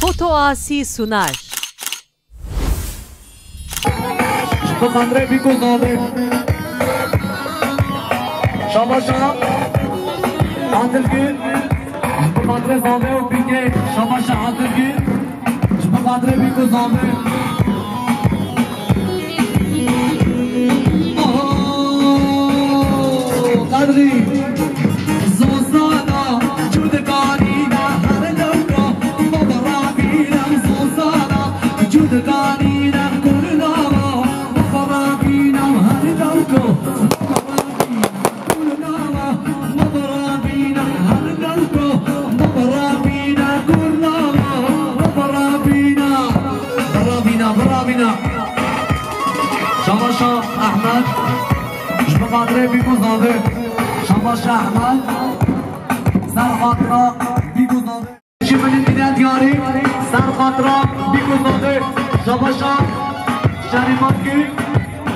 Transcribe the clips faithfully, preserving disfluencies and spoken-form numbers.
Foto Asi sunar. Ji bo xatirê Bîk û Zavê. Şabaşa Adilgil. Ji bo xatirê Zavê û Bîkê. Şabaşa Adilgil. Ji bo xatirê Bîk û Zavê. Oho, Qedrî. Zozana, cudikanîna her dewka, baba rabîna zozana, cudikanîna kurnava, baba rabîna her dewka, baba rabîna kurnava, baba rabîna her dewka, baba rabîna kurnava, baba rabîna, baba rabîna, baba rabîna. Şabaşa Ehmed. Ji bo xatirê Bîk û Zavê. Şabaşa Ehmed. Ser xatira Bîk û Zavê. Ji min dîne diyarî. Ser xatira Bîk û Zavê. Şabaşa Şerîfan Gül.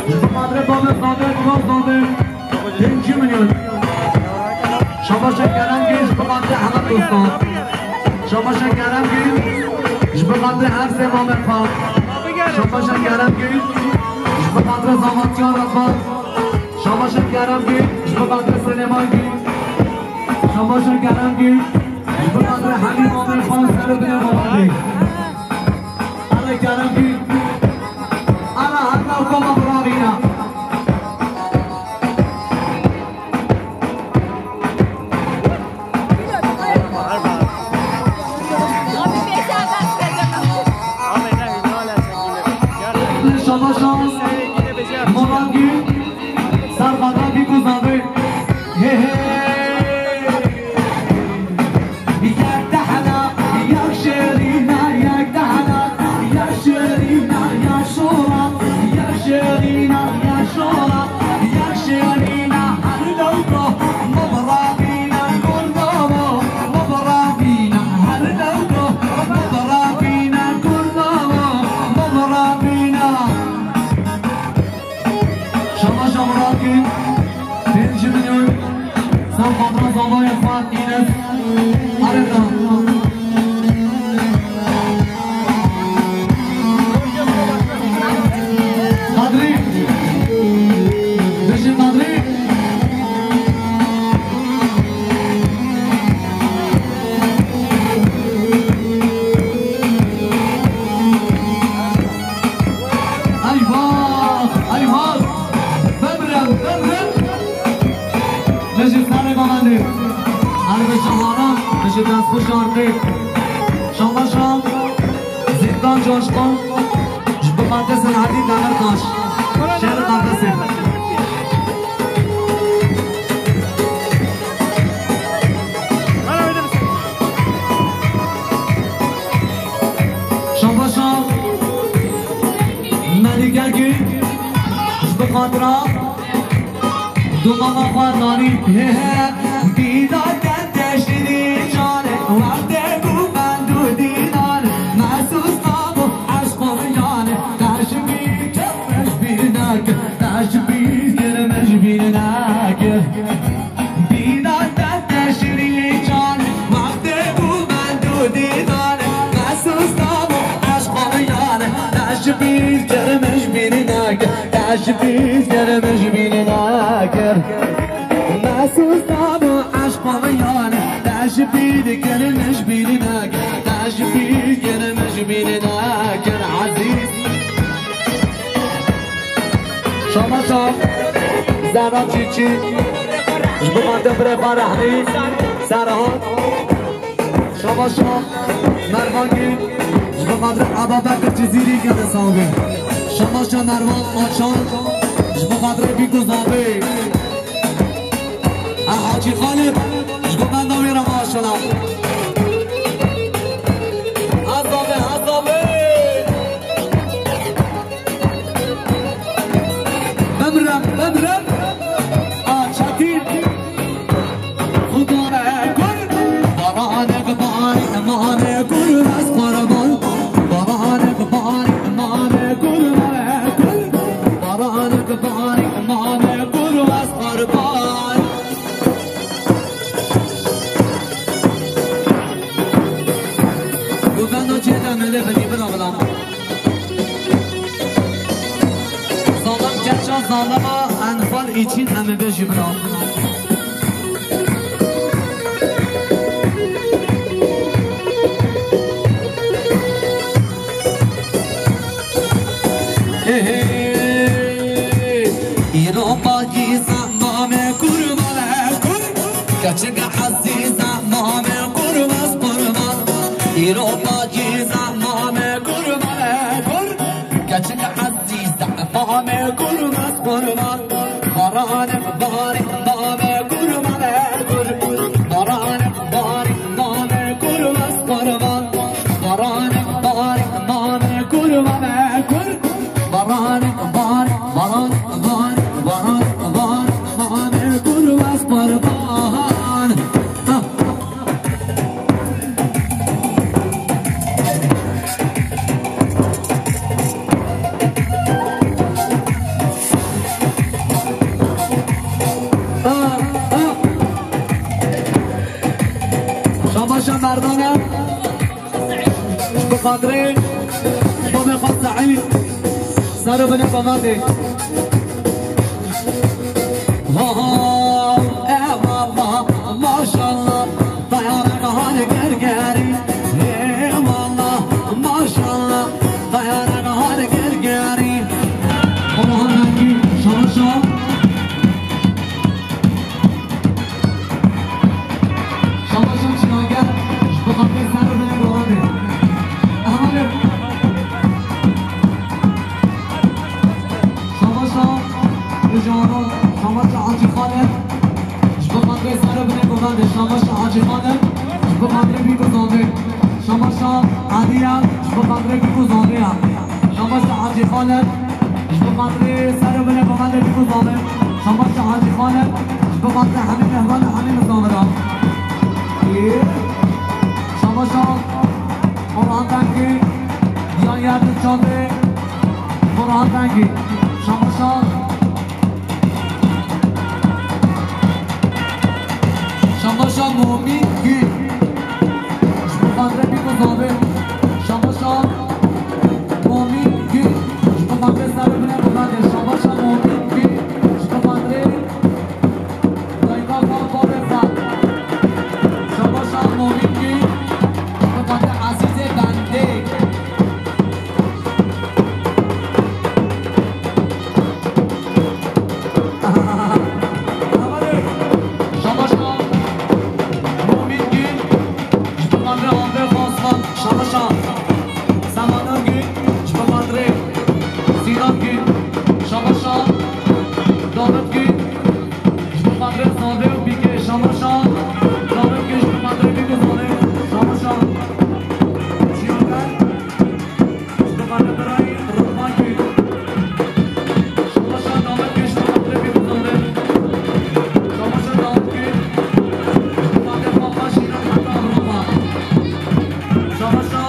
Ji bo xatirê Bavê Zavê, Bavê Zavê. Pêncî milyon. Şabaşa Kerem Gül, ji bo xatirê Ehmed Dostan. Şabaşa Kerem Gül, ji bo xatirê her sê mamê xwe. Şabaşa Kerem Gül, ji bo xatirê zavatiyara xwe. Şabaşa Kerem Gül, ji bo xatirê Silêman Gül. Şabaşa Kerem Gül, ji bo xatirê hemî mamê xwe, ser û binê Rewandê. Ala Kerem Gül. Ala heta koma birarîna. Şabaşa Moran Gül, Serxatî Bîk û Zavê. He he. Yek dehna, yek şêrîna, yek dehna, yek şêrîna, yek şora, yek şêrîna, yek şora, yek şêrîna, her dewka, mabra bîna kurnava, mabra bîna, her dewka, mabra bîna kurnava, mabra bîna. Şabaşa Murat Gül, pêncî milyon, ser xatira zavayê xwe Înes Arena. Qadrî, bijî Qadrî. Eyvah, eyvah. Bimrim, bimrim. Min ji serê bavendê. Erbe şaharan, min ji destxweş arqê. Şabaşa Zîndan Coşkun. Ji bo xatirê Selahaddîn Demirtaş. Şêr Qafesê. Şabaşa Melike Gül, ji bo xatira domana xwe Nanî. He he, dîda te teşrî canê, wextê ku ben du dînan, mesûs nabo eşq û yanê, te ji bîr kir, min ji bîr nekir, te ji bîr kir, min ji bîr nekir. Dîda te teşrî canê, wextê ku ben du dînan, mesûs nabo eşq û yanê, te ji bîr kir, min ji bîr nekir, te ji bîr kir, min ji bîr nekir. Mesûs nabo eşq û yanê, te ji bîr kir, min ji bîr nekir, te ji bîr kir, min ji bîr nekir, ezîz. Şabaşa Zehra Çîçî, ji bo xatirê birê xwe Rehnî Serhat. Şabaşa Mervan Gül, ji bo xatirê Aba Bekir Cizîrî gelê sawbî. Şabaşa Mervan Açan, ji bo xatirê Bîk û Zavê. A Hacî Xalid, ji bo benda wê re maşala. Azabê, azabê. Bimrim, bimrim. A Çetîn. Xuda me kur. Baranek bari, mane kur, ez qurban. Baranek bari, mane kur, me kur. Baranek bari, mane kur, ez qurban. Guveno cê Çin em bêjî bira. Hey, hey. Îro paqîza mamê kurban e kur. Keçik ezîza mamê kurban qurban. Îro paqîza mamê kurban e kur. Keçik ezîza mamê kurban qurban. Baranik barik mamê kurban e kur. Baranik barik mamê kurban qurban. Baranik barik mamê kurban e kur. Baranik barik, baranik barik, baranik barik mamê kurban qurban. Ha. Şabaşa merdane. Ji bo xatirê babê xwe Seîd. Ser û binê komandê. Wow, eyvallah, maşallah, dayana kahar gergerî. Eyvallah, maşallah, dayana kahar gergerî. Allah'ın rengi, şabaşa. Şabaşa çilager, ji bo xatirê ser û binê goranê. Amanê. Şabaşa Rijano, şabaşa Hacî Xalid, ji bo xatirê ser û binê goranê. Şabaşa Hacî Xalid, ji bo xatirê bîk û zavê. Şabaşa Hediye, ji bo xatirê bîk û zavê ya. Şabaşa Hacî Xalid, ji bo xatirê ser û binê goranê bîk û zavê. Şabaşa Hacî Xalid, ji bo xatirê hemî mehman û hemî misafiran. Şabaşa Orhan Tengî, Diyan Yerdin Çavê, Orhan Tengî. Şabaşa, şabaşa Momîn Gül. Ji bo xatirê bîk û zavê. Şabaşa Momîn Gül. Ji bo xatirê ser û binê goranê. Şabaşa Momîn Gül. Ji bo xatirê dayika xwe babê xwe. Şabaşa Momîn Gül. Ji bo xatirê Ezîzê Bendê. Şabaşa Momîn Gül, ji bo xatirê Andrê Osman. Şabaşa Semana Gül, ji bo xatirê Sînan Gül. Şabaşa Davut Gül, ji bo xatirê Zavê û Bîkê. Şabaşa Davut Gül, ji bo xatirê Bîk û Zavê. Şabaşa Jiyager. Ji bo xatirê birayê Rihman Gül. Şabaşa Davut Gül, ji bo xatirê Bîk û Zavê. Şabaşa Davut Gül, ji bo xatirê Fatma Şîran heta Rihman. Şabaşa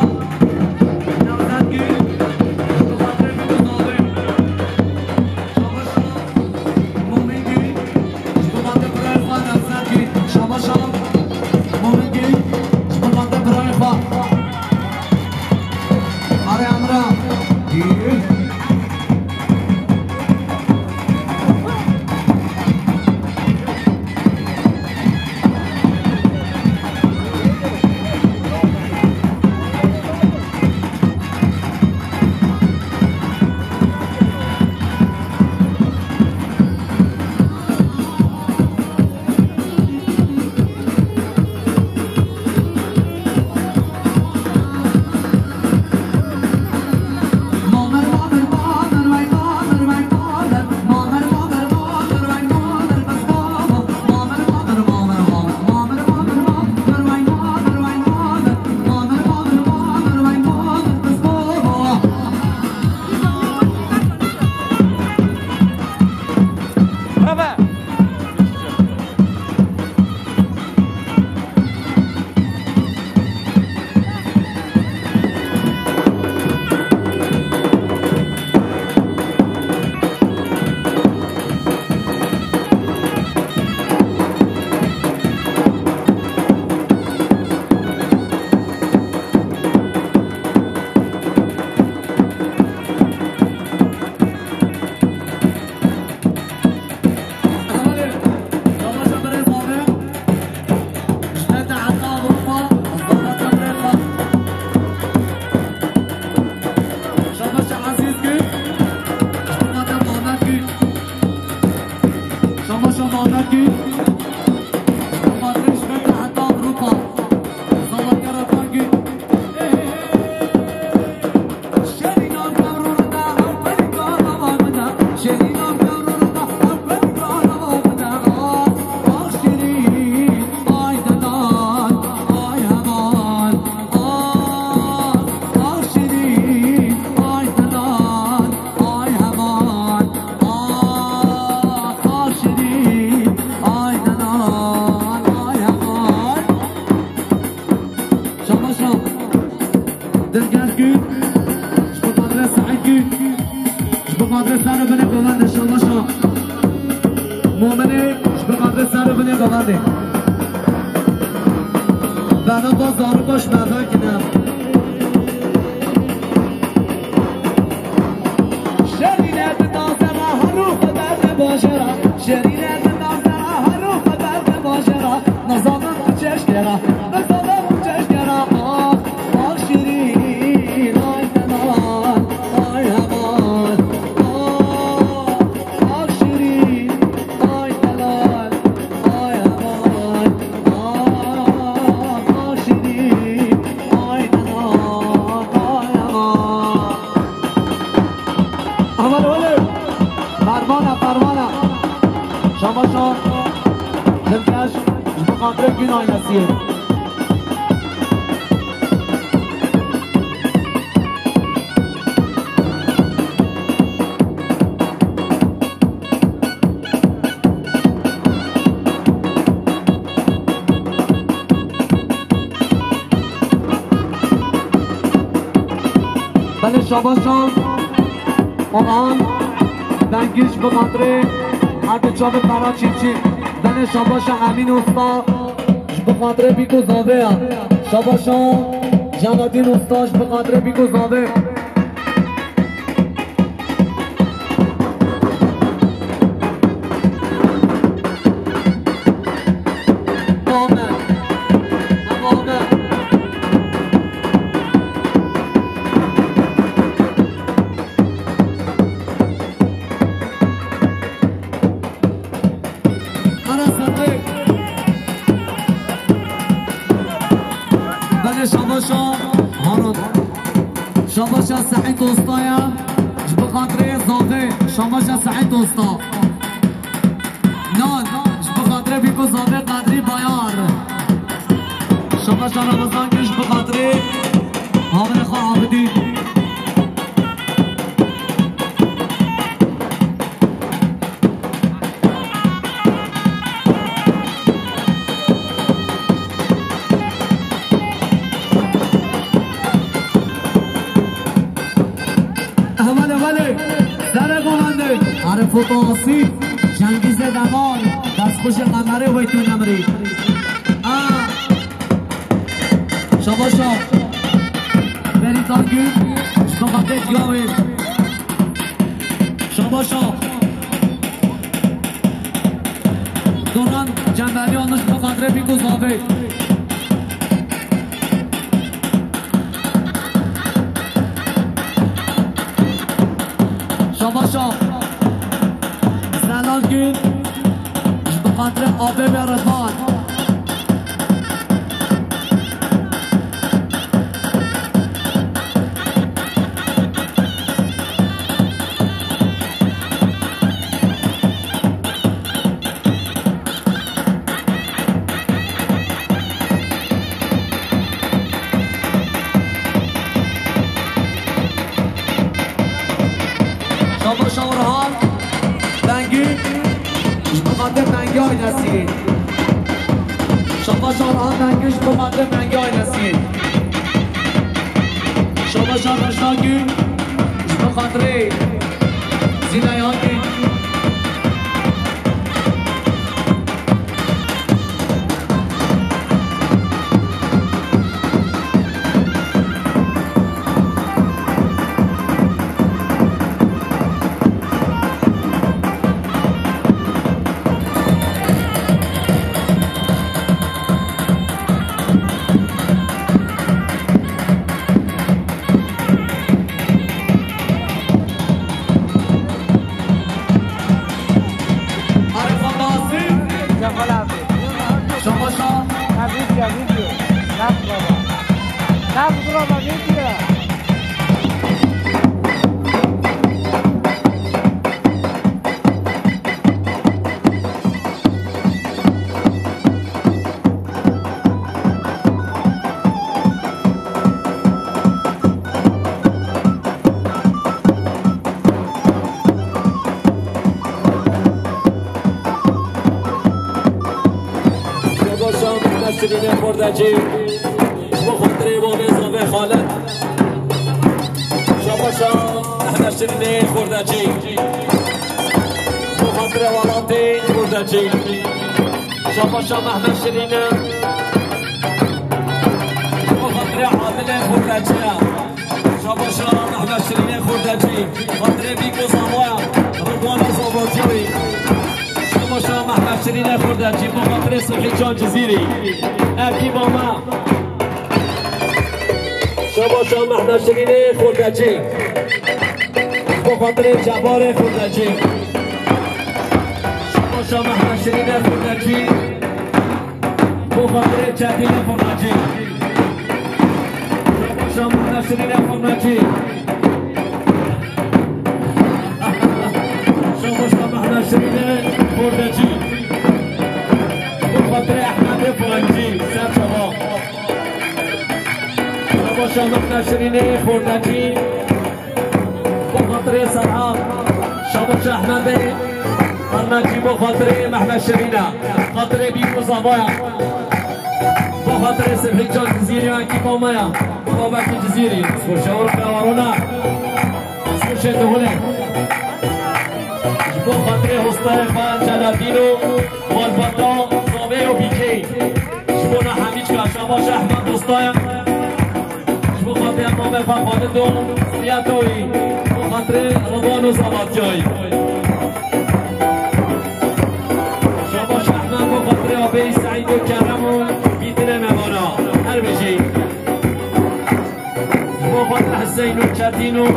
Dilgeş Gül, ji bo xatirê Seîd Gül, ji bo xatirê ser û binê govendê şabaşa. Mominê, ji bo xatirê ser û binê govendê. Beno bo zarokê ji me vekine. Şerîne di taze ra, her rû xwe berde bajêra. Şerîne di taze ra, her rû xwe berde bajêra. Nizanim tu çeşke ra, nizanim tu çeşke ra. Ah, ah, şirîn, ay delal, ay heval. Ah, ah, şirîn, ay delal, ay heval. Ah, ah, şirîn, ay delal, ay heval. Aman oğlum. Fermana, fermana. Şabaşa Dilgeş, ji bo xatirê Gün ailesiyê. Belê şabaşa Orhan Dengî ji bo xatirê her du çavê Ferhat Çîçî. Belê şabaşa Emîn Usta ji bo xatirê Bîk û Zavê ya. Şabaşa Celadîn Usta ji bo xatirê Bîk û Zavê. Ara serê. Belê şabaşa Harun. Şabaşa Seîd Usta ya. Ji bo xatirê Zavê. Şabaşa Seîd Usta. Nan. Ji bo xatirê Bîk û Zavê Qedrî Bayar. Şabaşa Ramazan Gül ji bo xatirê Havine xwe Abidî. Hevalê, hevalê. Serê govendê. Arif û Tasî. Cengîzê Demal. Destxweşê Qemerê wey tu nemirî. A. Şabaşa. Berîtan Gül. Ji bo xatirê Diyawê. Şabaşa. Doran Cembeliyan ji bo xatirê Bîk û Zavê. Şabaşa. Zelal Gül. Ji bo xatirê Abê ve Rıdvan. Şabaş Orhan Bengî, ji bo xatirê Bengî ailesî. Şabaş Orhan Bengî, ji bo xatirê Bengî ailesî. Şabaş Reşa Gül, ji bo xatirê Zîleyakî. Arif Abasi. Cemal abi. Şabaşa. Ha, video, video. Nasıl baba? Nasıl baba, video? Şabaşan Nesrînê Xordecî, ji bo xatirê Wan Şabaşa Mehmet Şirînê Xurdecî. Bo xatirê welatê Xurdecî. Şabaşa Mehmet Şirînê. Bo xatirê Adilê Xurdecî ya. Şabaşa Mehmet Şirînê Xurdecî. Xatirê bîk û zavaya. Ridwana Zavatiyayî. Şabaşa Mehmet Şirînê Xurdecî. Bo xatirê Sihî Can Cizîrî. Ev kî mama. Şabaşa Mehmet Şirînê Xurdecî. Bo xatirê Cebarê Xurdecî. Şabaşa Mehmet Şirînê Xurdecî. Bo xatirê Çetînê Xurdecî. Şabaşa Mehmet Şirînê Xurdecî. Şabaşa Mehmet Şirînê Xurdecî. Bo xatirê Ehmedê Firancî. Ser çava. Şabaşa Mehmet Şirînê Xurdecî. Bo xatirê Serhat. Şabaşa Ehmedê Xurnecî bo xatirê Mehmet Şirîna. Xatirê bîk û zavaya. Bo xatirê Sibhî Can Cizîrî wekî mamaya. Babekî Cizîrî. Sor şewr pewarona. Sor şê dihule. Ji bo xatirê hostayê xwe Celadîno, malbata, zavê û bîkê. Ji bona Hemîçka Şabaşa Ehmed Dostaya. Ji bo xatirê Emamê xwe Xalid û Siyatoyî. Bo xatirê Ridwan û Zavatiyayî. Şabaşa Ehmed bo xatirê abê Seîd û Kerem û bîtinê memana. Her bijî. Ji bo xatirê Hiseyn û Çetîn û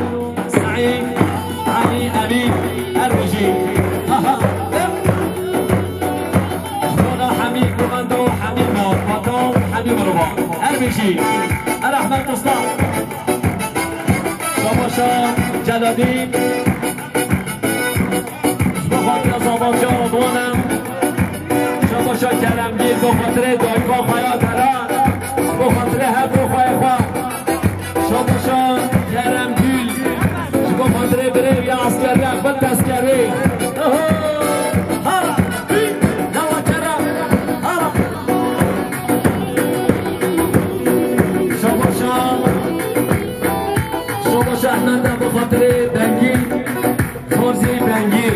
Seîd, Elî, Emîn, her bijî. Aha. Ji bona Hemî Kumendo, Hemî Muhammeda, Hemî Mirova. Her bijî. Her Ehmed Usta. Şabaşa Celadîn. Ji bo xatira Zavatîya Ridwan e. Şabaşa Keremgîl, bo xatirê dayika xwe ya Dera. Bo xatirê her du xweyê xwe. Şabaşa Keremgîl. Ji bo xatirê birê ya eskeriya xwe tezkerê. Oho! Hara! Hî! Yawa Kerem! Hara! Şabaşa, Şabaşa Ehmed e bo xatirê Bengî. Xozî Bengî.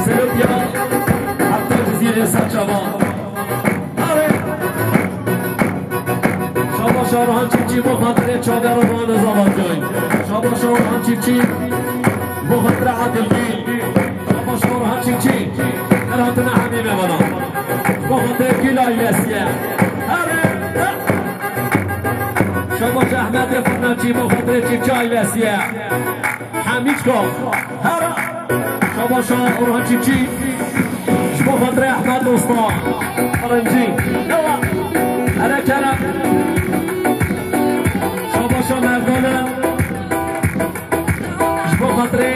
Serokya heta Cizîrê Serçava. Are. Şabaşa Orhan Çiftçî bo xatirê çavdara Rana Zavatiyayî. Şabaşa Orhan Çiftçî bo xatirê Adilgîl. Şabaşa Orhan Çiftçî. Her hatine hemî mêvana. Bo xatirê Gîl ailesiye. Are. Şabaşa Ehmedê Fırnacî bo xatirê Çiftçî ailesiye. Hemîçka. Hera. Şabaşa Orhan Çiftçî. Ji bo xatirê Ehmed Usta. Rincî. Dewa. Here Kerem. Şabaşa Merdane. Ji bo xatirê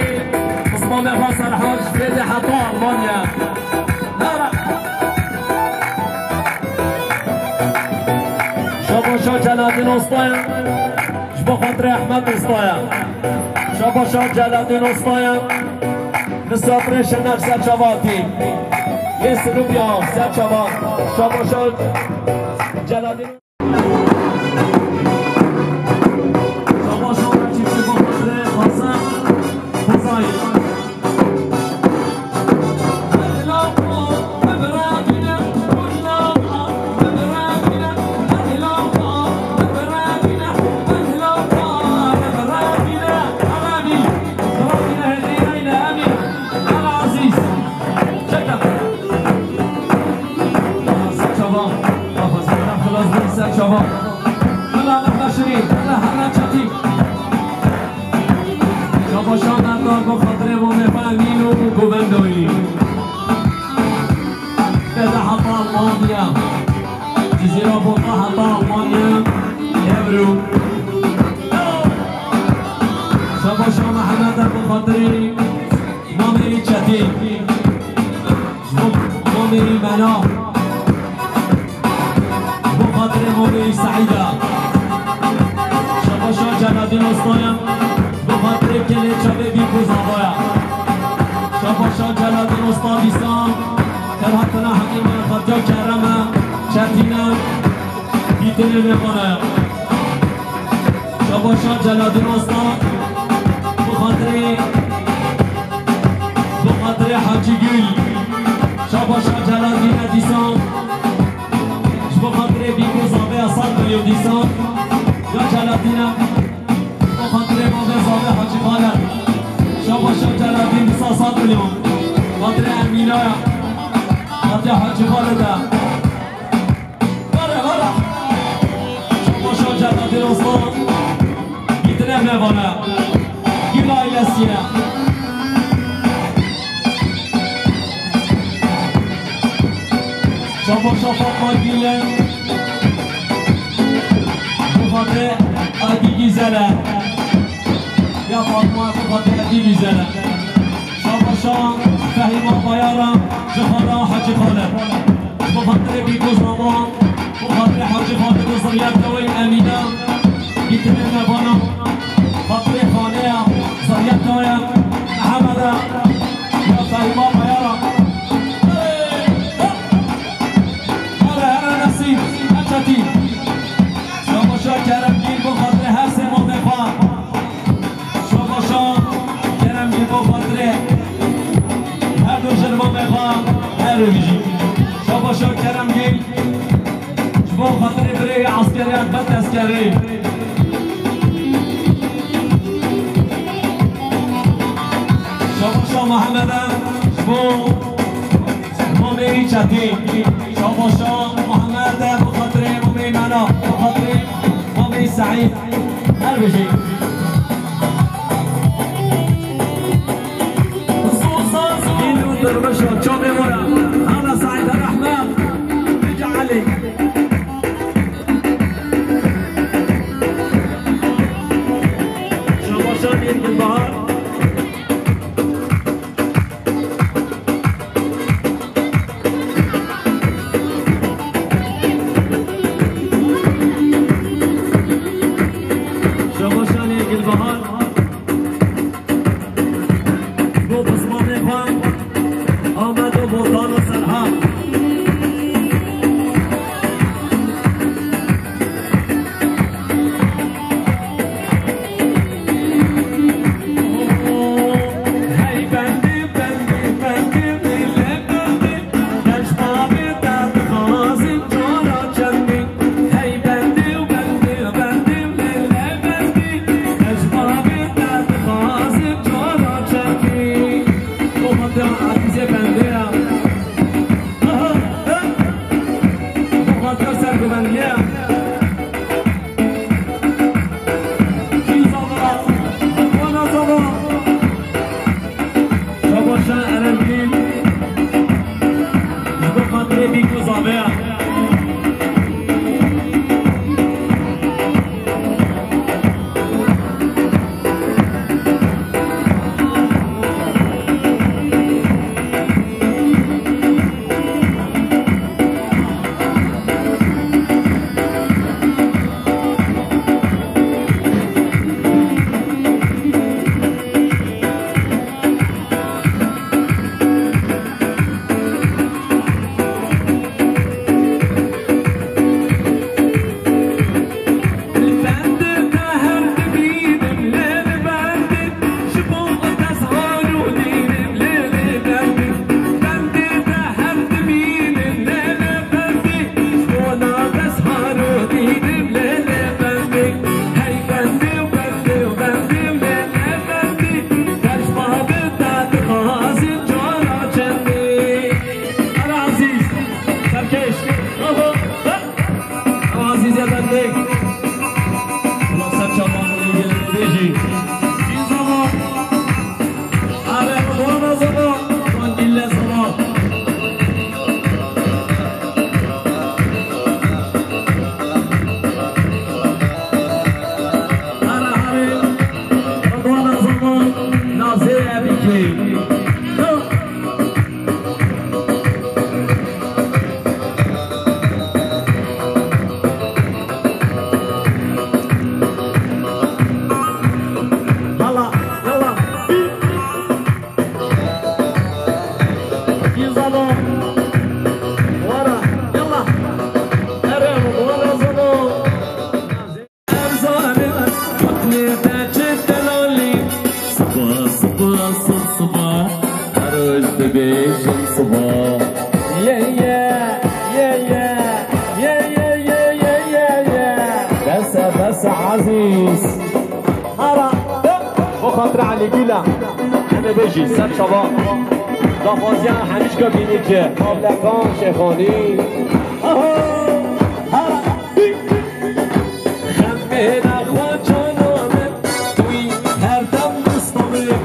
Osman Mefa Serhaj. Fêdê heta Almanya. Hera. Şabaşa Celadîn Ustaya. Ji bo xatirê Ehmed Ustaya. Şabaşa Celadîn Ustaya. Misafirê Şirnex Serçavatî. Lê Sinûbiya Serçava. Şabaşa Celadîn. Şabaşa Çiftçî bo xatirê Xasan Xwezayî. Şabaşa Merdar bo xatirê bo mêxwe Emîn û Govendoyî. Fêde heta Almanya. Cizîra Bota heta Almanya. Ebru. Şabaşa Mehemede bo xatirê Mamê Çetîn. Mamê Mela. Bo xatirê Mamê Seîda. Şabaşa Celadîn Ustaya. Bo xatirê Kelê Çavê Bîk û Zavaya. Şabaşa Celadîn Usta Dîsan. Her hatine hemî me xatiya Kerem e, Çetîn e, Bîtinê Nêmane. Şa Celadîn Aslan, bi xatirê, bi xatirê Hacî Gül. Şabaşa Celadîn e dîsan, ji bo xatirê bîkê zavê ya sed milyon dîsan. Ya Celadîn e, bi xatirê mavê zavê Hacî Xalid. Şabaşa Celadîn dîsa sed milyon. Xatirê Emîna ya, xatirê Hacî Xalid e. Were, were. Şabaşa Celadîn Aslan. Gitine mevana. Gül ailesiye. Şabaşa Fatma Gül'e. Bu Fatma Adi Güzel'e. Ya Fatma, bu Fatma Adi Güzel'e. Şabaşa Fehîma Bayara, ji xala Hacî Xalid. Bi xatirê bîk û zaman, bi xatirê Hacî Xalid û ziriyeta wê Emîne, bîtinê me vana, xatirê xalê ya, ziriyeta wê Mihemed e, ya Fehîma Bayara. Here, here Nesîm, her çetî. Şabaşa Kerem Gîl, bi xatirê her sê mafê xwe. Şabaşa Kerem Gîl bo xatirê her du jin mamê xwe her bijî. Şabaşa Kerem Gîl ji bo xatirê birê eskeriyat be tezkerê. Şabaşa Mehemede ji bo Mamê Çetîn, şabaşa Muhammed, bi xatirê Mamê Mena, bi xatirê Mamê Seîd. Her bijî. Dîn û dirmişa çavê wara. Hala Seîd Rehmet. Rica Elî. Şabaşa Mîr Gulbahar. Şabaşanê Bêjim siba. Ye, ye, ye, ye. Ye, ye, ye, ye, ye, ye. Bes e, bes e, Ezîz. Hara, bo xatira Elî Gula. Em ê bêjî, ser çava. Daxwaziya Hemîşka Bînî ci. Mavlekan Şêxanî. Aha, hara. Xemê nexwe cana min, wî her dem dista min.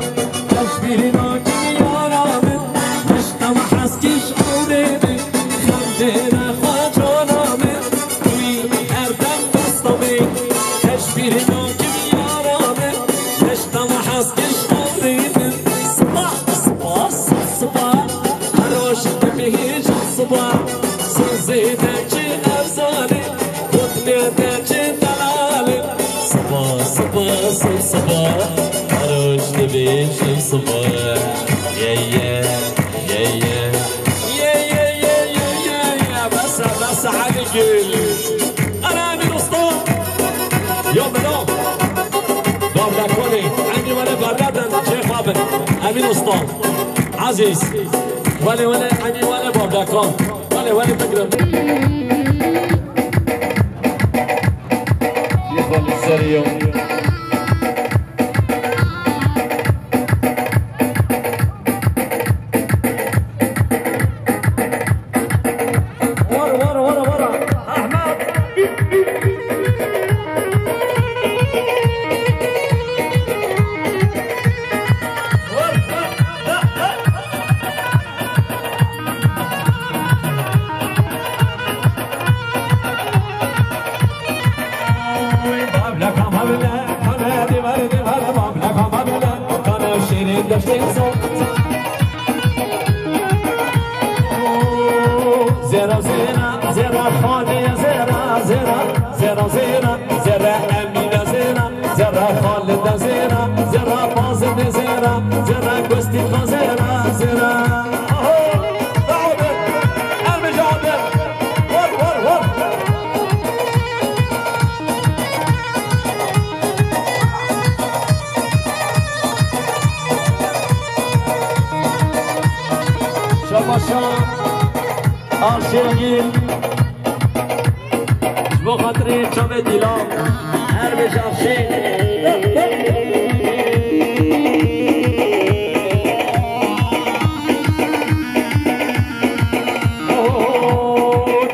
Teşbîh nakim yara min, miştem heskîş awrê min. Xemê nexwe cana min, wî her dem dista min. Teşbîh nakim yara min, miştem heskîş awrê min. Siba, siba, siba, her roj dibêjim siba. Sozê te çi efzane, Gotmê te çi delal e. Siba, siba, siba, siba. Her roj dibêjim siba. Ye, ye, ye, ye. Ye, ye, ye, ye, ye, ye. Bes e, bes e, Elî Gul. Ana Emîn Usta. Yo, belo. Bablekanê. Emîn wele bablekan, çê xabin. Emîn Usta. Ezîz. Wele, wele, Emîn wele bablekan. Wele, wele bigrin. Yê xwe li serî yo. Wara, wara, wara, wara. Ahmet. Bablekan babile, kane divar divar, bablekan babile, kane şirin deştên zor. Zera, zera, zera, xalê zera, zera, zera, zera, zera, Emîne zera. Zerra Xalid de zêra, zerra Bazid de zêra, zerra Gustî de zêra, zêra. Aho! Daxwazê! Ermij Adil! War, war, war! Şabaşa! Arşêngî! Ji bo xatirê çavê Dîlan, her bêje Arşîn.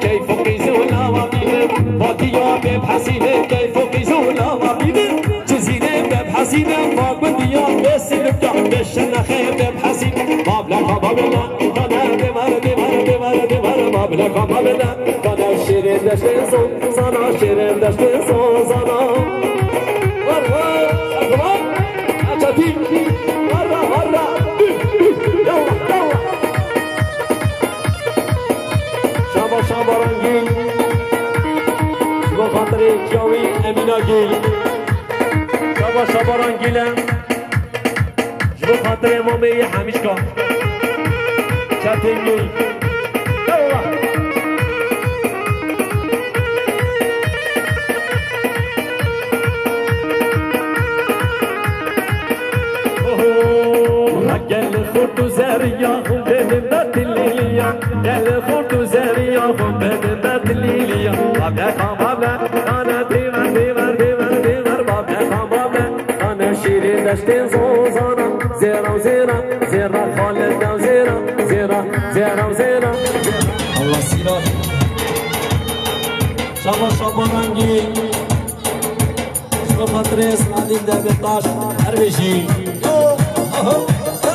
Keyf û qîz û lawa bînin, vatiya bê hesînin, keyf û qîz û lawa bînin. Cizîrê bê hesînin, va gundiya bê silifka, bê şinexê bê hesîn. Bableka babila, kana devar, devar, devar, devar, bableka babila. Kana şêrê deştê zozana, şêrê deştê zozana. War, war, war. Çetî. Warra, warra. Yalla, yalla. Şaba, şaba rengîn. Ji bo xatirê çawî Emîna Gîl. Şaba, şaba rengîn e. Ji bo xatirê mamê yê Hemîşka. Çetin Gül. Eyvallah. Oho. Gel xurt û zeriya xwe bidin betilîliya. Gel xurt û zeriya xwe bidin betilîliya. Babe, babe, nane, dîver, dîver, dîver, dîver, babe, babe. Ana şîrê deştê zozana, zêra, zêra, zêra, xalê de zêra, zêra, zêra, zêra. Allah sîra. Şaba, şaba rengî. Ji bo xatirê Selahaddîn Demirtaş, her bijî. Yo, aha, ha.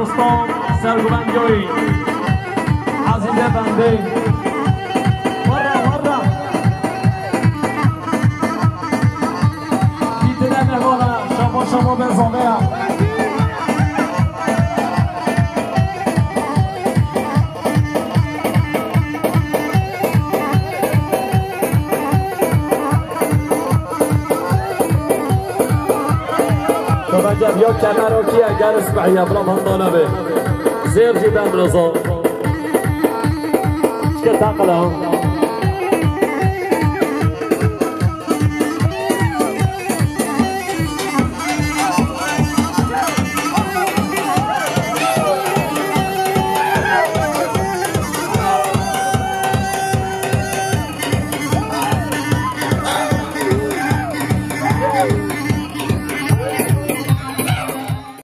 Dostum, serguvendiyoy, Azize Bende. Warra, warra. Bitine mehmana, şamo, şamo ben zoneya. Şabacem, yok kemer, o kiye, gel ismail, ablam handana be. Zêr jî ben rozo. Çike takla.